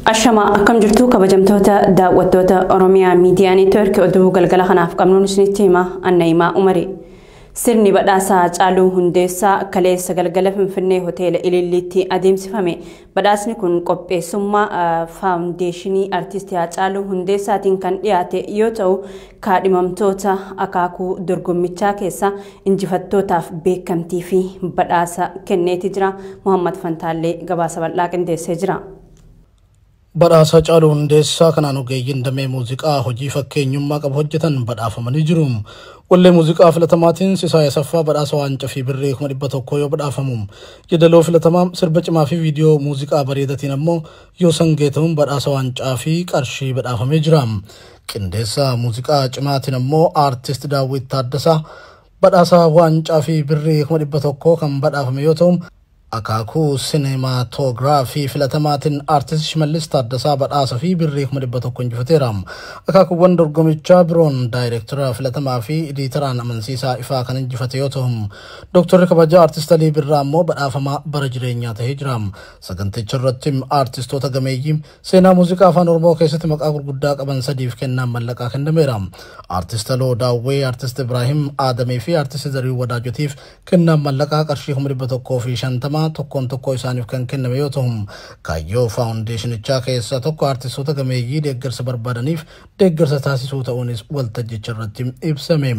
Ashama akkam jirtu kabajamtoota daawwattoota Oromiyaa Miidiyaa Neetwoork oduu galgala kanaaf qabnuun isinitti hima Annayimaa Umari. Sirni badhaasa Haacaaluu Hundeessaa kaleessa galgala Finfinnee hoteela Ililliitti adeemsifame. Badhaasni kun qopheessummaa faawundeeshinii artistii Haacaaluu Hundeessaatiin kan dhiyaate yoo ta'u, kaadhimamtoota akaakuu dorgommichaa keessa injifattootaaf beekamtii fi badhaasa kenneeti jira. Muhammad Fantaallee gabaasa bal'aa qindeessee jira. Badhaasa Haacaaluu Hundeessaa kanaan ogeeyyiin damee muuziqaa hojii fakkeenyummaa qabu hojjetan badhaafamanii jiru. Wallee muuziqaa filatamaatiin Sisaay Asaffaa badhaasa waancaa fi birrii 100,000 yoo badhaafamu, jedaloo filatamaa sirba cimaa fi viidiyoo muuziqaa bareedatiin ammoo Yoosan Geetahuun badhaasa waancaa fi qarshii badhaafamee jira. Qindeessaa muuziqaa cimaatiin ammoo aartist Daawwit Taaddasaa badhaasa waancaa fi birrii 100,000 kan badhaafame yoo ta'u, akaakuu sineemaatoogiraafii filatamaatiin aartist Shimallis Taaddasaa badhaasa fi birrii 100,000 injifateera. Akaakuuwwan dorgomichaa biroon daayireektara filatamaa fi ediitaraan amansiisaa ifaa kan injifate yoo ta'u, Dooktarri kabajaa aartist Alii Birraa ammoo badhaafamaa bara jireenyaa ta'ee jira. Saganticha irratti aartistoota gameeyyii seenaa muuziqaa afaan Oromoo keessatti maqaa gurguddaa qaban sadiif kennaan mallaqaa kennameera. Aartist Aloo Daawwee, aartist Ibraahim Aadamee fi aartist Zarihuun Wadaajotiif kennaan mallaqaa qarshii 150,000 tokkoon tokkoo isaaniif kan kenname yoo ta'u, kaayyoo faawundeeshinichaa keessaa tokko aartistoota gameeyyii deeggarsa barbaadaniif deeggarsa taasisuu ta'uunis waltajjicha irratti ibsame.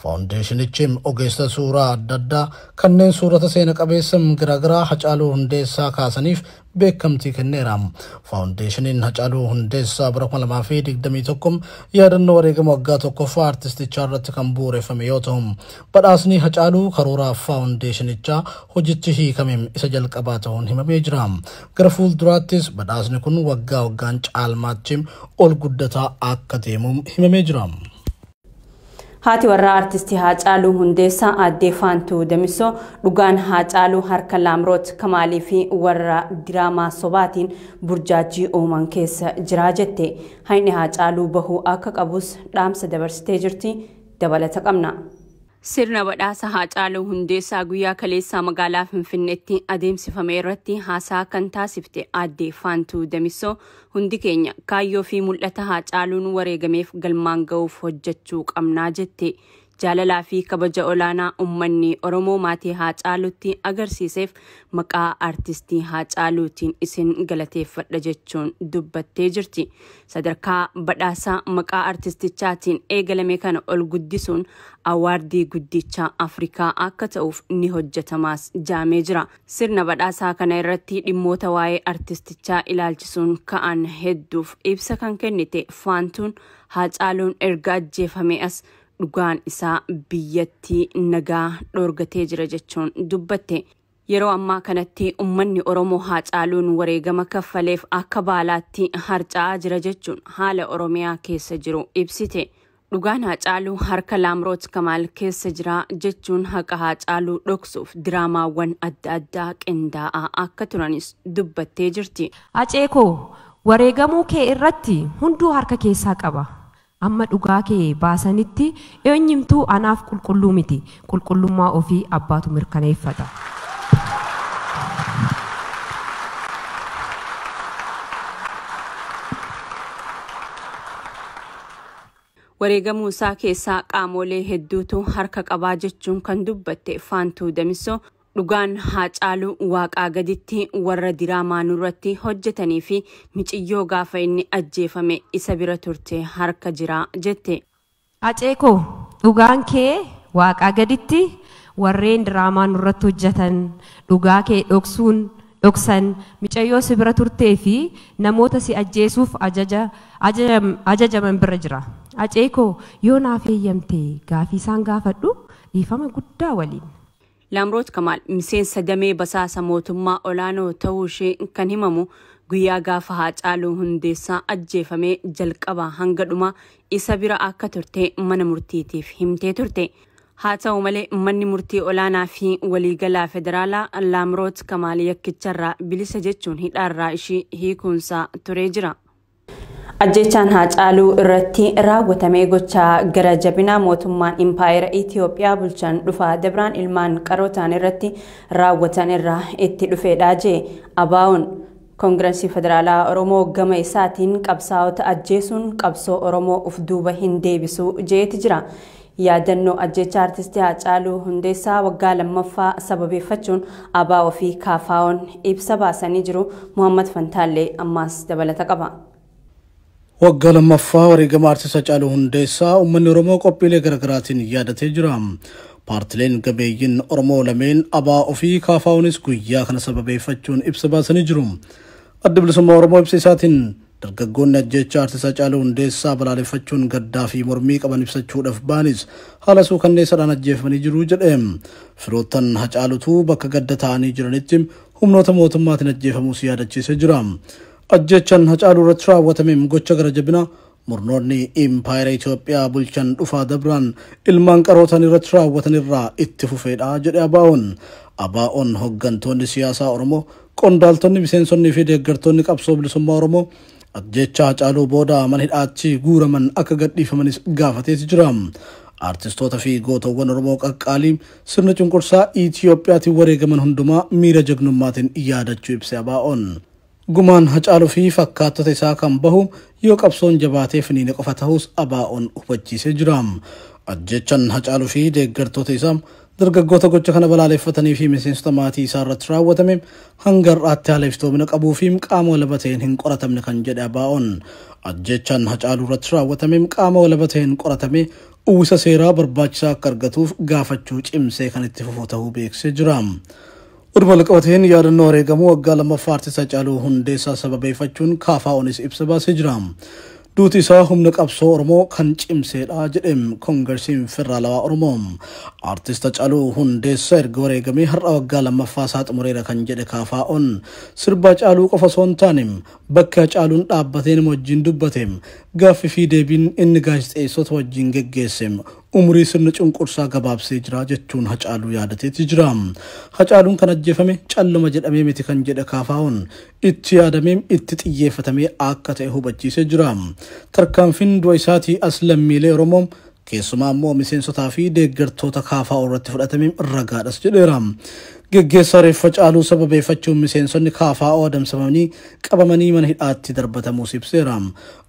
Faawundeeshinichi ogeessa suuraa adda addaa kanneen suurata seena qabeessa garaagaraa Haacaaluu Hundeessaa kaasaniif beekamtii kenneera. Faawundeeshiniin Haacaaluu Hundeessaa bara 2021 yaadannoo wareegama waggaa tokkoffaa aartistichaa irratti kan bu'uureffame yoo ta'u, badhaasni Haacaaluu karoora faawundeeshinichaa hojichi hiikame isa jalqabaa ta'uun himamee jira. Gara fuulduraattis badhaasni kun waggaa waggaan caalmaatti ol guddataa akka deemu himamee jira. Haati warraa artistii Haacaaluu Hundeessaa Aaddee Faantuu Damisoo dhugaan Haacaaluu harka Laamroot Kamaalii fi warra diraamaa sobaatiin burjaajii uuman keessa jiraa jette. Hayni Haacaaluu bahuu akka qabus dhaamsa dabarsitee jirti. Dabalata qabna. Sirna badhaasa Haacaaluu Hundeessaa guyyaa kaleessaa magaalaa Finfinneetti adeemsifame irratti haasaa kan taasifte Aaddee Faantuu Damisoo hundi keenya kaayyoo fi mul'ata Haacaaluun wareegameef galmaan ga'uuf hojjechuu qabnaa jette. Jaalalaa fi kabaja olaanaa uummanni Oromoo maatii Haacaaluutti agarsiiseef maqaa aartistii Haacaaluutiin isin galateeffadha jechuun dubbattee jirti. Sadarkaa badhaasaa maqaa aartistichaatiin eegalame kana ol guddisuun awaardii guddicha Afrikaa akka ta'uuf ni hojjetamaas jaamee jira. Sirna badhaasaa kana irratti dhimmoota waa'ee aartistichaa ilaalchisuun ka'an hedduuf ibsa kan kennite Faantuun Haacaaluun erga ajjeefame as dhugaan isaa biyyattii nagaa dhoorgatee jira jechuun dubbatte. Yeroo ammaa kanatti uummanni Oromoo Haacaaluun wareegama kaffaleef akka baalaatti harca'aa jira jechuun haala Oromiyaa keessa jiru ibsite. Dhugaan Haacaaluu harka Laamroot Kamaal keessa jira jechuun haqa Haacaaluu dhoksuuf diraamaawwan adda addaa qindaa'aa akka turanis dubbattee jirti. Hacee koo wareegamuu kee irratti hunduu harka keessaa qaba. Amma dhugaa kee baasanitti eenyumtuu anaaf qulqulluu miti. Qulqullummaa ofii abbaatu mirkaneeffata. Wareegamuu isaa keessaa qaamolee hedduutu harka qabaa jechuun kan dubbatte Faantuu Damisoo dhugaan Haacaaluu waaqaa gaditti warra diraamaa nurratti hojjetanii fi miciyyoo gaafa inni ajjeefame isa bira turte harka jira jette. Hacee koo dhugaan kee waaqaa gaditti warreen diraamaa nurratti hojjetan dhugaa kee dhoksan micayyoo si bira turtee fi namoota si ajjeesuuf ajajaman bira jira. Hacee koo yoo naaf eeyyamte gaafii isaan gaafadhu dhiifama guddaa waliin. Laamroot Kamaal miseensa damee basaasa mootummaa olaanoo ta'uu ishee kan himamu guyyaa gaafa Haacaaluu Hundeessaa ajjeefamee jalqabaa hanga dhumaa isa bira akka turte mana murtiitiif himtee turte. Haa ta'u malee manni murtii olaanaa fi waliigalaa federaalaa Laamroot Kamaal yakkicharraa bilisa jechuun hidhaarraa ishii hiikuunsaa turee jira. Ajjechaan Haacaaluu irratti raawwatamee gochaa gara jabinaa mootummaan impaayera Itiyoophiyaa bulchan dhufaa Dabraan ilmaan qarootaan irratti raawwatan irraa itti dhufeedha jee abaa'uun. Koongirensii Federaalaa Oromoo gama isaatiin qabsaa'ota ajjeesuun qabsoo Oromoo of duuba hin deebisu jeeti jira. Yaadannoo ajjeechaa artistii Haacaaluu Hundeessaa waggaa lammaffaa sababeeffachuun ABO fi KFO'n ibsa baasanii jiru. Muhammad Fantaallee ammaas dabalata qaba. Waggaa lammaffaa wareegama artist Haacaaluu Hundeessaa uummanni Oromoo qophiilee garaagaraatiin yaadatee jira. Paartileen gabeeyyiin Oromoo lameen ABO fi KFO'nis guyyaa kana sababeeffachuun ibsa baasanii jiru. Adda Bilisummaa Oromoo ibsa isaatiin dargaggoonni ajjeechaa artist Haacaaluu Hundeessaa balaaleffachuun gaddaa fi mormii qaban ibsachuudhaaf baanis haala suukanneessaadhaan ajjeefamanii jiru jedhe. Firoottan Haacaaluutu bakka gadda ta'anii jiranitti humnoota mootummaatiin ajjeefamuus yaadachiisee jira. Ajjeechaan Haacaaluu irratti raawwatameen gocha gara jabina murnoonni impaayera Itoophiyaa bulchan dhufaa dabraan ilmaan qarootan irratti raawwatan irraa itti fufeedha jedhe ABO'n. ABO'n hooggantoonni siyaasaa Oromoo, qondaaltonni, miseensonnii fi deeggartoonni qabsoo bilisummaa Oromoo ajjeechaa Haacaaluu booda mana hidhaatti guuraman akka gadhiifamanis gaafateeti jira. Artistoota fi gootawwan Oromoo qaqqaalii sirna cunqursaa Itiyoophiyaatiin wareegaman hundumaa miira jagnummaatiin yaadachuu ibse ABO'n. Gumaan Haacaaluu fi fakkaattota isaa kan bahu yoo qabsoon jabaatee finiine qofa ta'us ABO'n hubachiisee jira. Ajjeechaan Haacaaluu fi deeggartoota isaa dargaggoota gocha kana balaaleffatanii fi miseensota maatii isaa irratti raawwatame hanga har'aatti haala iftoomina qabuu fi qaama walaba ta'een hin qoratamne kan jedhe ABO'n. Ajjeechaan Haacaaluu irratti raawwatame qaama walaba ta'een qoratame uwwisa seeraa barbaachisaa akka argatuuf gaafachuu cimsee kan itti fufu ta'uu beeksisee jira. Oduma walqabateen yaadannoo wareegamuu waggaa lammaffaa artist Haacaaluu Hundeessaa sababeeffachuun KFO'nis ibsa baasee jira. Duuti isaa humna qabsoo Oromoo kan cimseedha jedhem Koongiresiin Federaalawaa Oromoo. Artist Haacaaluu Hundeessaa erga wareegamee har'a waggaa lammaffaa isaa xumureera kan jedhe KFO'n sirba Haacaaluu qofa osoo hin taane bakka Haacaaluun dhaabbatee nama wajjin dubbateem gaaffii fi deebiin inni gaazexeessota wajjin geggeesseem umurii sirna cunqursaa gabaabsee jira jechuun Haacaaluu yaadateeti jira. Haacaaluun kan ajjeefame calluma jedhamee miti kan jedhe KFO'n itti yaadamee itti xiyyeeffatamee akka ta'e hubachiisee jira. Tarkaanfiin du'a isaatii as lammiilee Oromoo keessumaa immoo miseensotaa fi deeggartoota KFO irratti fudhatame ragaadhas jedheera. Geggeessaa reeffa Caaluu sababeeffachuun miseensonni KFO adamsamanii qabamanii mana hidhaatti darbatamuus ibseera.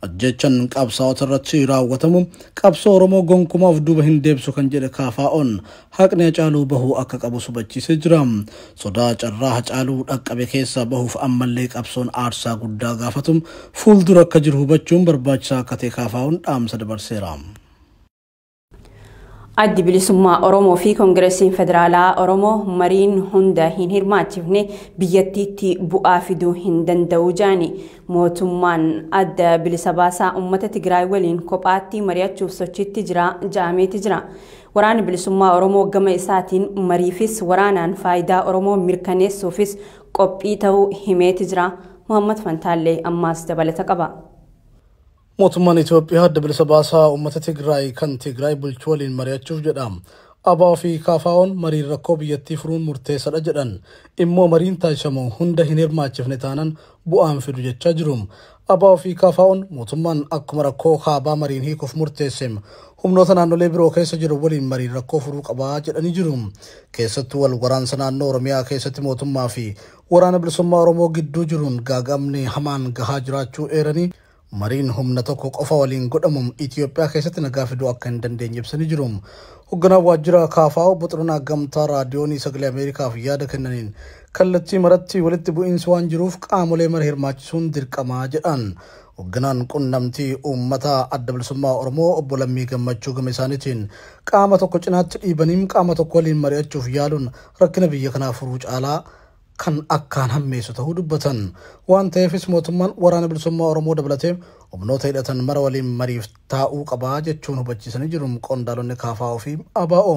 Ajjeechaan qabsaa'ota irratti raawwatamu qabsoo Oromoo gonkumaa of duuba hin deebisu kan jedhe KFO'n haqni Haacaaluu bahuu akka qabu hubachiisee jira. Sodaa carraa Haacaaluu dhaqqabe keessaa bahuuf ammallee qabsoon aarsaa guddaa gaafatu fuuldura akka jiru hubachuun barbaachisaa akka ta'e KFO'n dhaamsa dabarseera. Addi Bilisummaa Oromoo fi Koongiresiin Federaalaa Oromoo mariin hunda hin hirmaachifne biyyattiitti bu'aa fiduu hin danda'u jaani. Mootummaan adda bilisa baasaa uummata Tigraay waliin kophaatti mari'achuuf sochiitti jira ja'ameeti jira. Waraanni Bilisummaa Oromoo gama isaatiin mariifis waraanaan faayidaa Oromoo mirkaneessuufis qophii ta'uu himeeti jira. Muhammad Fantaallee ammaas dabalata qaba. Mootummaan Itoophiyaa adda bilisa baasaa uummata Tigraay kan Tigraay bulchuu waliin mari'achuuf jedha. ABO fi KFO'n mariin rakkoo biyyattii furuun murteessaadha jedhan. Immoo mariin taasifamu hunda hin hirmaachifne taanaan bu'aan fidu jechaa jiru. ABO fi KFO'n mootummaan akkuma rakkoo kaabaa mariin hiikuuf murteesse humnoota naannolee biroo keessa jiru waliin mariin rakkoo furuu qabaa jedhanii jiru. Keessattuu wal waraansa naannoo Oromiyaa keessatti mootummaa fi waraana bilisummaa Oromoo gidduu jiruun gaagamni hamaan gahaa jiraachuu eeranii mariin humna tokko qofa waliin godhamu Itoophiyaa keessatti nagaa fiduu akka hin dandeenye ibsanii jiru. Hoogganaan waajjira KFO obbo Xirunaa Gamtaa Raadiyoonii Sagalee Ameerikaaf yaada kennaniin kallattii maratti walitti bu'iinsi waan jiruuf qaamolee mara hirmaachisuun dirqamaa jedhan. Hoogganaan qunnamtii uummataa adda bilisummaa Oromoo obbo Lammii Gammachuu gama isaaniitiin qaama tokko cinaatti dhiibaniin qaama tokko waliin mari'achuuf yaaluun rakkina biyya kanaa furuu caalaa kan akkaan hammeessu ta'uu dubbatan. Waan ta'eefis mootummaan waraana bilisummaa Oromoo dabalatee humnoota hidhatan mara waliin mariif taa'uu qabaa jechuun hubachiisanii jiru qondaalonni KFO fi ABO.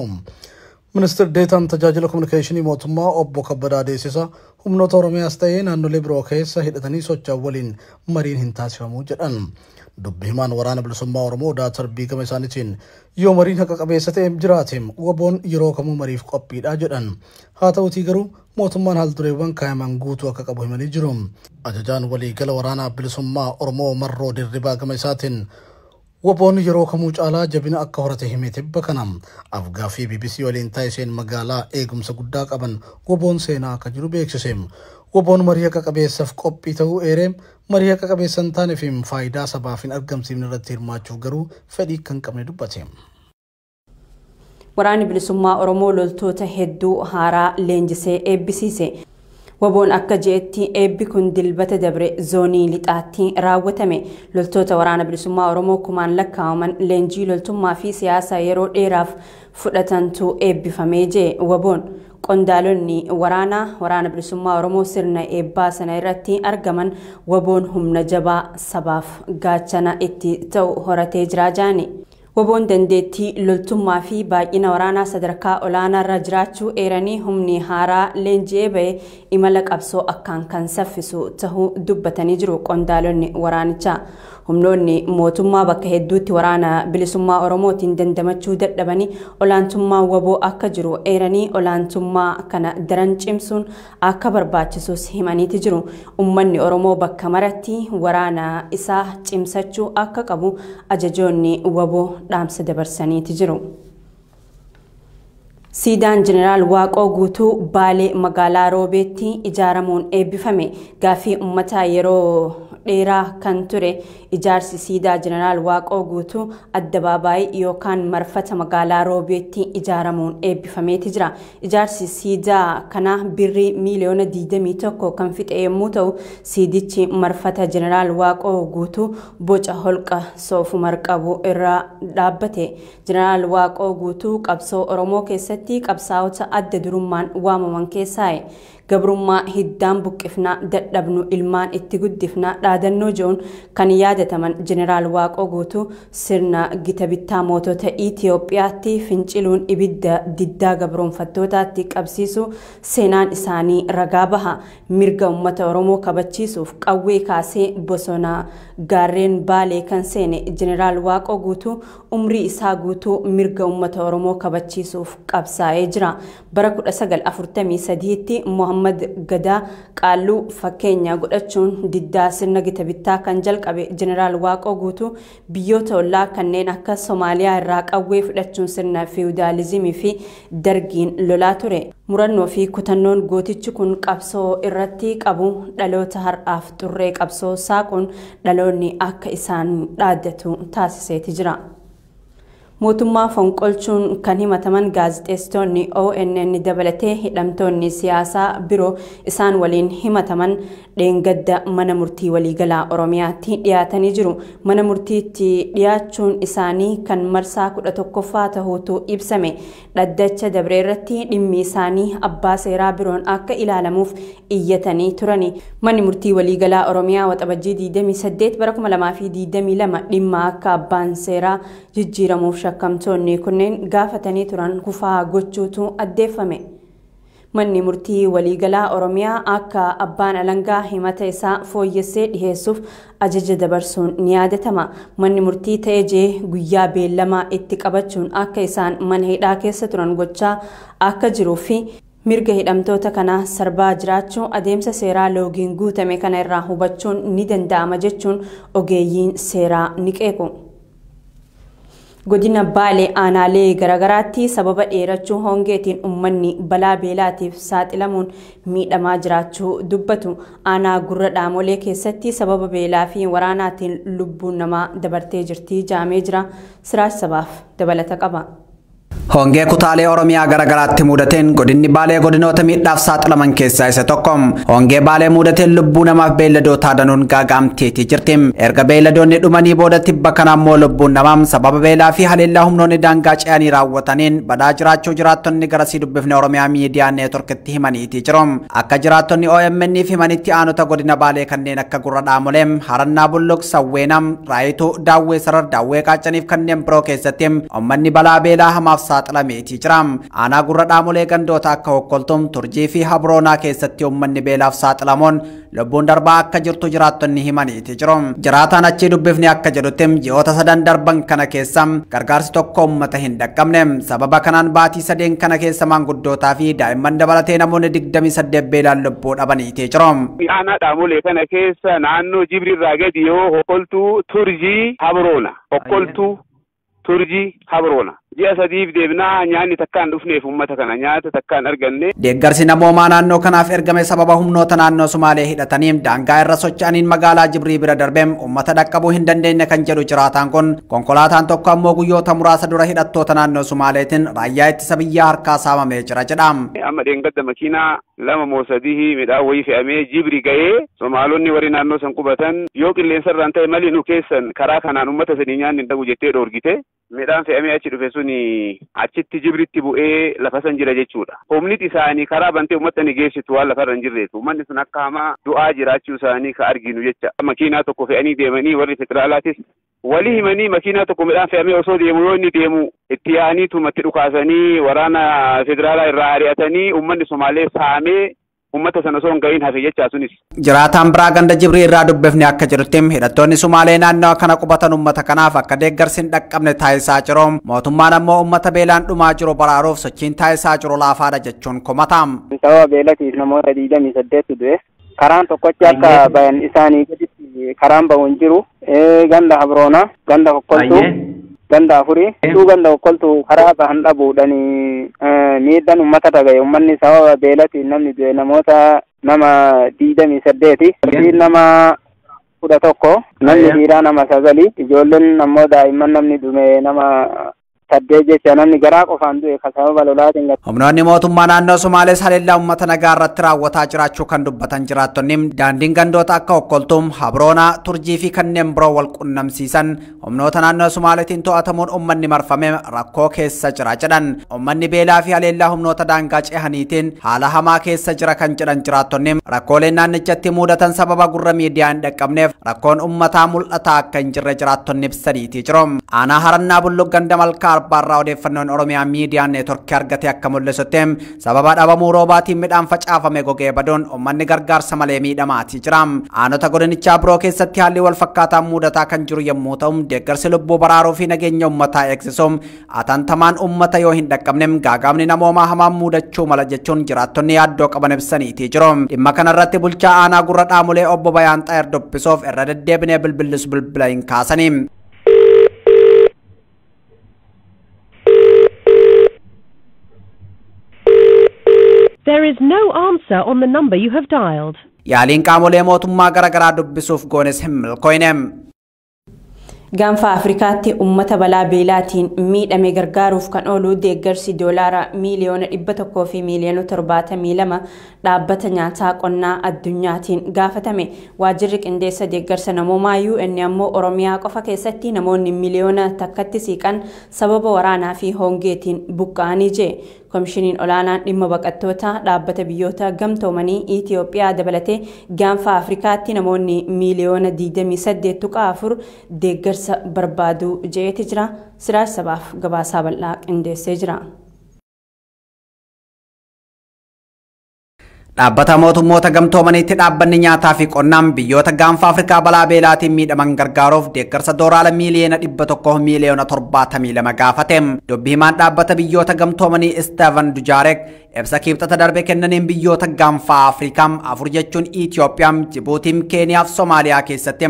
Ministeerri Deetaan Tajaajila Kominikeeshinii Mootummaa Obbo Kabbadaa Deessisaa humnoota Oromiyaas ta'ee naannolee biroo keessa hidhatanii socho'an waliin mariin hin taasifamu jedhan. Dubbi himaan waraana bilisummaa Oromoo Daatar Biigama isaaniitiin yoo mariin haqa qabeessa ta'e jiraate WBO'n yeroo kamuu mariif qophiidha jedhan. Haa ta'utii garuu mootummaan haal-dureewwan kaayaman guutuu akka qabu himanii jiru. Ajajaan waliigala waraana bilisummaa Oromoo Marroo Dirribaa gama isaatiin WBO'n yeroo kamuu caalaa jabina akka horate himee tibba kana. Afgaaffii BBC waliin taasiseen magaalaa eegumsa guddaa qaban WBO'n seenaa akka jiru beeksise. WBOn marii haqa qabeessaaf qophii ta'uu eeree, marii haqa qabeessa hin taane fi faayidaa sabaaf hin argamsiifne irratti hirmaachuuf garuu fedhii kan qabne dubbate. Waraanni bilisummaa Oromoo loltoota hedduu haaraa leenjisee eebbisiise. WBOn akka je'etti eebbi kun Dilbata dabre zoonii lixaatti raawwatame. Loltoota waraana bilisummaa Oromoo kumaan lakkaa'aman leenjii loltummaa fi siyaasa yeroo dheeraaf fudhatantu eebbifamee jee WBOn. Qondaalonni waraanaa waraana bilisummaa Oromoo sirna eebbaa sana irratti argaman WBOn humna jabaa sabaaf gaachana itti ta'u horatee jira jaani. WBOn dandeettii loltummaa fi baay'ina waraanaa sadarkaa olaanaarra jiraachuu eeranii, humni haaraa leenji'ee ba'e imala qabsoo akkaan kan saffisu tahuu dubbatanii jiru qondaalonni waraanichaa. Humnoonni mootummaa bakka hedduutti waraana bilisummaa Oromootiin dandamachuu dadhabanii olaantummaa WBO akka jiru eeranii, olaantummaa kana daran cimsuun akka barbaachisus himaniiti jiru. Uummanni Oromoo bakka maratti waraana isaa cimsachuu akka qabu ajajoonni WBO dhaamsa dabarsaniiti jiru. Siidaan Jeneraal Waaqoo Guutuu Baalee magaalaa Roobeetti ijaaramuun eebbifame. Gaaffii uummataa yeroo dheeraa kan ture ijaarsi siidaa Jeneraal Waaqoo Guutuu addabaabaayii yookaan marfata magaalaa Roobeetti ijaaramuun eebbifameeti jira. Ijaarsi siidaa kanaa birrii miiliyoona 21 kan fixe yommuu ta'u, siidichi marfata Jeneraal Waaqoo Guutuu boca holqa soofumar qabu irra dhaabbate. Jeneraal Waaqoo Guutuu qabsoo Oromoo keessatti qabsaa'ota adda durummaan waamaman keessaa gabrummaa hiddaan buqqifnaa, dadhabnu ilmaan itti guddifnaa dhaadannoo jedhuun kan yaadataman Jeneraal Waaqoo Guutuu sirna gita bittaa mootota Itiyoophiyaatti finciluun ibidda diddaa gabroonfattootaatti qabsiisu seenaan isaanii ragaa baha. Mirga uummata Oromoo kabachiisuuf qawwee kaasee bosona gaarreen Baalee kan seene Jeneraal Waaqoo Guutuu umrii isaa guutuu mirga uummata Oromoo kabachiisuuf qabsaa'ee jira. Bara 1943tti Muhammad Gadaa Qaalluu fakkeenya godhachuun diddaa sirna gita bittaa kan jalqabe Jeneraal Waaqoo Guutuu biyyoota ollaa kanneen akka Somaaliyaa irraa qawwee fudhachuun sirna fiwudaalizimii fi dargiin lolaa ture. Murannoo fi kutannoon gootichi kun qabsoo irratti qabu dhaloota har'aaf xurree qabsoo saaquun dhaloonni akka isaan dhaaddatu taasiseeti jira. Mootummaa fonqolchuun kan himataman gaazexeessitoonni ONN dabalatee hidhamtoonni siyaasaa biroo isaan waliin himataman dheengadda mana murtii waliigalaa Oromiyaatti dhiyaatanii jiru. Mana murtiitti dhiyaachuun isaanii kan marsaa 11ffaa tahuutu ibsame. Dhaddacha dabree irratti dhimmi isaanii abbaa seeraa biroon akka ilaalamuuf iyyatanii turani. Manni murtii waliigalaa Oromiyaa Waxabajjii 28 bara 2022 dhimma akka abbaan seeraa jijjiiramuuf shakkamtoonni kunneen gaafatanii turan kufaa gochuutu addeeffame. Manni murtii waliigalaa Oromiyaa akka abbaan alangaa himata isaa fooyyessee dhiheessuuf ajaja dabarsuun ni yaadatama. Manni murtii ta'ee jee guyyaa beellamaa itti qabachuun akka isaan mana hidhaa keessa turan gochaa akka jiruu fi mirga hidhamtoota kanaa sarbaa jiraachuu adeemsa seeraa loogiin guutame kana irraa hubachuun ni danda'ama jechuun ogeeyyiin seeraa ni qeequ. Godina Baalee aanaalee garaagaraatti sababa dheerachuu hongeetiin uummanni balaa beelaatiif saaxilamuun miidhamaa jiraachuu dubbatu. Aanaa Gurra Dhaamolee keessatti sababa beelaa fi waraanaatiin lubbuun namaa dabartee jirti jaamee jira. Siraaj sabaaf dabalata qaba. Hongee kutaalee Oromiyaa garaagaraatti mudateen godinni Baalee godinoota miidhaaf saaxilaman keessaa isa tokko. Hongee Baalee mudateen lubbuu namaaf beeyladootaa danuun gaagaamteetii jirti. Erga beeyladoonni dhumanii booda tibba kana ammoo lubbuun namaa sababa beelaa fi haleellaa humnoonni daangaa ce'anii raawwataniin badaa jiraachuu jiraattonni garasii dubbifne Oromiyaa Miidiyaa Neetworkitti himaniitii jiru. Akka jiraattonni OMN fi himanitti aanota godina Baalee kanneen akka Gurra Dhaamolee, Harannaa Bulluq, Sawweenam, Raayituu, Daawwee Sarar, Daawwee Qaacaniif kanneen biroo keessatti uummanni balaa beelaa hamaaf saaxilameetii jira. Aanaa Gurra Dhaamolee gandoota akka Hokkoltum, Turjii fi Habroonaa keessatti uummanni beelaaf saaxilamuun lubbuun darbaa akka jirtu jiraattonni himaniitii jiru. Jiraataan achii dubbifni akka jedhutti ji'oota sadan darban kana keessa gargaarsi tokko uummata hin dhaqqabne. Sababa kanaan baatii sadeen kana keessa maanguddootaa fi daa'imman dabalatee namoonni 28 beelaan lubbuu dhabaniitii jiru. Aanaa Dhaamolee kana keessa naannoo Jibrirraa gadi yoo Hokkoltuu, Turjii, Habroona. Hokkoltuu, Turjii, Habroona. Ji'a sadiif deemnaa nyaanni takkaan dhufneef uummata kana nyaata takkaan arganne. Deeggarsi namoomaa naannoo kanaaf ergame sababa humnoota naannoo Sumaalee hidhataniin daangaa irra socho'aniin magaalaa Jibrii bira darbeem uummata dhaqqabuu hin dandeenye kan jedhu jiraataan kun konkolaataan tokko ammoo guyyoota muraasa dura hidhattoota naannoo Sumaaleetiin raayyaa ittisa biyyaa harkaa saamamee jira jedha. Amma dheengadda makiinaa 2 moo 3 midhaan wayii fe'amee Jibri ga'ee Somaalonni warri naannoo san qubatan yoo qilleensarraan ta'e malee nu keessan karaa kanaan uummata sanii nyaanni hin dhabu jettee dhoorgite. Midhaan fe'amee achi dhufe suni achitti Jibritti bu'ee lafa san jira jechuudha. Humni isaanii karaa bantee uummata ni geessitu waan lafarra hin jirreetu. Uummanni sun akka hamaa du'aa jiraachuu isaanii ka arginu jecha. Makiinaa tokko fe'anii deemanii warri federaalaatis walii himanii makiinaa tokko midhaan fe'amee osoo deemu yoo inni deemu itti yaa'anii tumatti dhukaasanii waraana federaalaa irraa ari'atanii uummanni Somaalee saamee uummata sana osoo hin ga'iin hafe jechaa sunis. Jiraataan biraa ganda Jibrii irraa dubbifne akka jirutti hidhattoonni Sumaalee naannoo kana qubatan uummata kanaaf akka deeggarsi hin dhaqqabne taasisaa jiru. Mootummaan ammoo uummata beelaan dhumaa jiru baraaruuf sochiin taasisaa jiru laafaadha jechuun komata. Sababa beelatiif namoota 28 du'e. Karaan tokkochi akka bayan isaanii gaditti karaan bahu hin jiru. Ganda Habroona, ganda Kokkoltuu, ganda Afurii. Ganda Kokkoltuu karaa bahan dhabuudhaan miidhaan uummata dhagaye. Uummanni sababa beelatiin namni du'e namoota nama 28. Nama 11, namni dhiiraa nama 9, ijoolleen ammoo daa'imman namni dume nama 8 jecha namni garaa qofaan du'e kan sababa lolaatiin. Humnoonni mootummaa naannoo Somaalees haleellaa uummata nagaa irratti raawwataa jiraachuu kan dubbatan jiraattonni daandiin gandoota akka Okkoltuum, Habroonaa, Turjii fi kanneen biroo wal qunnamsiisan humnoota naannoo Somaaleetiin to'atamuun uummanni marfame rakkoo keessa jira jedhan. Uummanni beelaa fi haleellaa humnoota daangaa ceehaniitiin haala hamaa keessa jira kan jedhan jiraattonni rakkooleen naannichatti mudatan sababa gurra miidiyaa hin dhaqqabneef rakkoon uummataa mul'ataa akka hin jirre jiraattonni ibsaniitii jiru. Aanaa Harannaa Bulluq ganda Malkaa Arbaarraa odeeffannoon Oromiyaa miidiyaa neetworkii argate akka mul'isutti sababa dhabamuu roobaatiin midhaan facaafame gogee baduun uummanni gargaarsa malee miidhamaatii jira. Aanota godinichaa biroo keessatti haalli wal fakkaataan mudataa kan jiru yommuu ta'u deeggarsi lubbuu baraaruu fi nageenya uummataa eegsisuun atantamaan uummata yoo hin dhaqqabne gaagaamni namoomaa hamaan mudachuu mala jechuun jiraattonni yaaddoo qaban ibsaniitii jiru. Dhimma kanarratti bulchaa aanaa Gurra Dhaamulee obbo Bayaan Xaayir dubbisuuf irra deddeebinee bilbillis bilbila hin kaasanii. There is no answer on the number you have dialed. Yaaliin qaamolee mootummaa garaagaraa dubbisuuf goones hin milkooyne. Gaanfa Afrikaatti uummata balaa beelaatiin miidhame gargaaruuf kan oolu deeggarsi doolaara miiliyoona 100 fi miiliyoona 72 dhaabbata nyaataa qonnaa addunyaatiin gaafatame. Waajjirri qindeessa deeggarsa namoomaa UN ammoo Oromiyaa qofa keessatti namoonni miiliyoona 1tti siiqan sababa waraanaa fi hongeetiin buqqa'anii jee. Komishiniin olaanaan dhimma baqattoota dhaabbata biyyoota gamtoomanii Itoophiyaa dabalatee gaanfa Afrikaatti namoonni miiliyoona 28.4 deeggarsa barbaadu je'eeti jira. Siraaj Sabaaf gabaasaa bal'aa qindeessee jira. Dhaabbata mootummoota gamtoomaniitti dhaabbanni nyaataa fi qonnaan biyyoota gaanfa Afrikaa balaa beelaatiin miidhaman gargaaruuf deeggarsa doolaara miiliyoona 100 miiliyoona 72 gaafate. Dubbi himaan dhaabbata biyyoota gamtoomanii Steven Dujarric ibsa kibxata darbe kennaniin biyyoota gaanfa Afrikaa afur jechuun Itoophiyaa, Jibuutii, Keeniyaa fi Somaaliyaa keessatti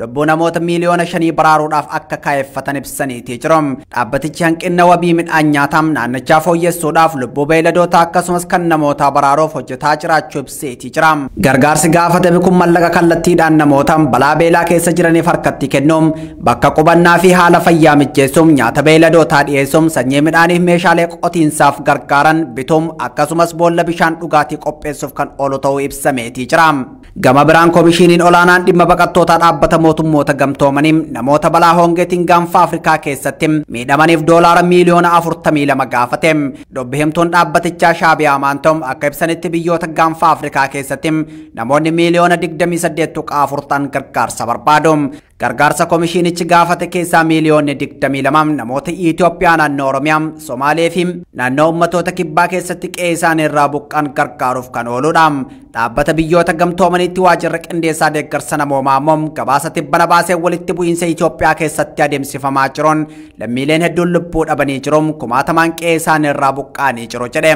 lubbuu namoota miiliyoona 5 baraaruudhaaf akka kaa'effatan ibsaniitii jiru. Dhaabbatichi hanqina wabii midhaan nyaataa naannichaa fooyyessuudhaaf lubbuu beeyladootaa akkasumas kan namootaa baraaruuf hojjetaa jiraachuu ibseetii jira. Gargaarsi gaafatame kun mallaqa kallattiidhaan namoota balaa beelaa keessa jiraniif harkatti kennuun bakka qubannaa fi haala fayyaa mijeessuun nyaata beeyladootaa dhiyeessuun sanyii midhaaniif meeshaalee qotiinsaaf gargaaran bituun akkasumas boolla bishaan dhugaatii qopheessuuf kan oolu ta'uu ibsameetii jira. Gama biraan komishiniin olaanaan dhimma baqattootaa dhaabbata mootummoota gamtoomanii namoota balaa hongeetiin gaanfa Afrikaa keessatti miidhamaniif doolaara miiliyoona 42 gaafate. Dubbi himtuun dhaabbatichaa Shaabiyaa Maantoom akka ibsanitti biyyoota gaanfa Afrikaa keessatti namoonni miiliyoona 28.4 ta'an gargaarsa barbaadu. Gargaarsa komishinichi gaafate keessaa miiliyoonni 22 namoota Itoophiyaa naannoo Oromiyaa, Somaalee fi naannoo ummatoota kibbaa keessatti qe'ee isaanii irraa buqqaan gargaaruuf kan ooludha. Dhaabbata biyyoota gamtoomaniitti waajjirri qindeessaa deeggarsa namoomaa immoo gabaasa tibbana baasee walitti bu'iinsa Itoophiyaa keessatti adeemsifamaa jiruun lammiileen hedduun lubbuu dhabanii jiru kumaatamaan qe'ee isaanii irraa buqqaanii jiru jedhe.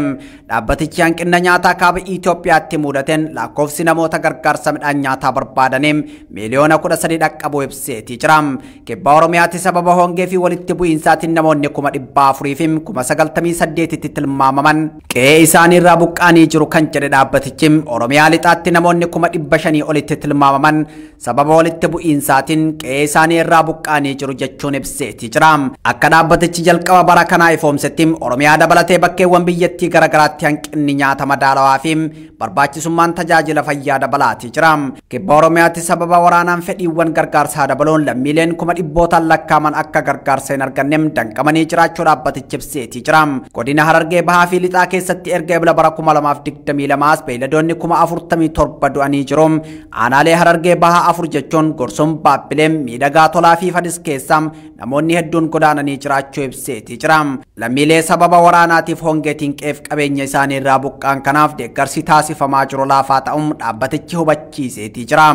Dhaabbatichi hanqina nyaataa kaaba Itoophiyaatti mudateen lakkoofsi namoota gargaarsa midhaan nyaataa barbaadanii miiliyoona 13 dhaqqabuu ibseetii jira. Kibba Oromiyaatti sababa hongee fi walitti bu'iinsaatiin namoonni 498,000 tilmaamaman qe'ee isaaniirraa buqqaanii jiru kan jedhe dhaabbatichi, Oromiyaa lixaatti namoonni 500,000 olitti tilmaamaman sababa walitti bu'iinsaatiin qe'ee isaanii irraa buqqaanii jiru jechuun ibseetii jira. Akka dhaabbatichi jalqaba bara kanaa ifoomsetti, Oromiyaa dabalatee bakkeewwan biyyattii garaagaraatti hanqinni nyaata madaalawaa fi barbaachisummaan tajaajila fayyaa dabalaatii jira. Kibba Oromiyaatti sababa waraanaan fedhiiwwan gargaarsaa dabaluun lammiileen 100,000 lakkaaman akka gargaarsa hin arganne danqamanii jiraachuu dhaabbatichi ibseetii jira. Godina Harargee Bahaa fi Lixaa keessatti erga ebla bara 2022 beeyladoonni 47,000 du'anii jiru. Aanaalee Harargee Bahaa 4 jechuun Gorsuun, Baabbilee, Miidhagaa Tolaa fi Fadis keessa namoonni hedduun godaananii jiraachuu ibseetii jira. Lammiilee sababa waraanaatiif hongeetiin qeef qabeenya isaanii irraa buqqaan kanaaf deeggarsi taasifamaa jiru laafaa ta'uun dhaabbatichi hubachiiseetii jira.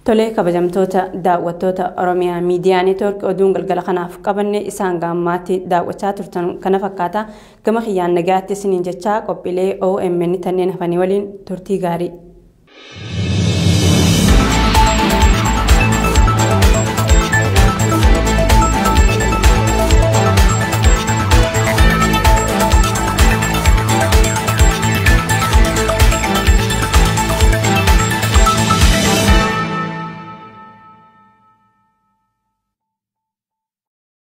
Tolee, kabajamtoota daawwattoota Oromiyaa Miidiyaa Neetwoork, oduun galgala kanaaf qabanne isaan gaammaatti daawwachaa turtan kana fakkaata. Gama kiyyaan nagaatti isiniin jechaa, qophiilee OMN kanneen hafanii waliin turtii gaarii.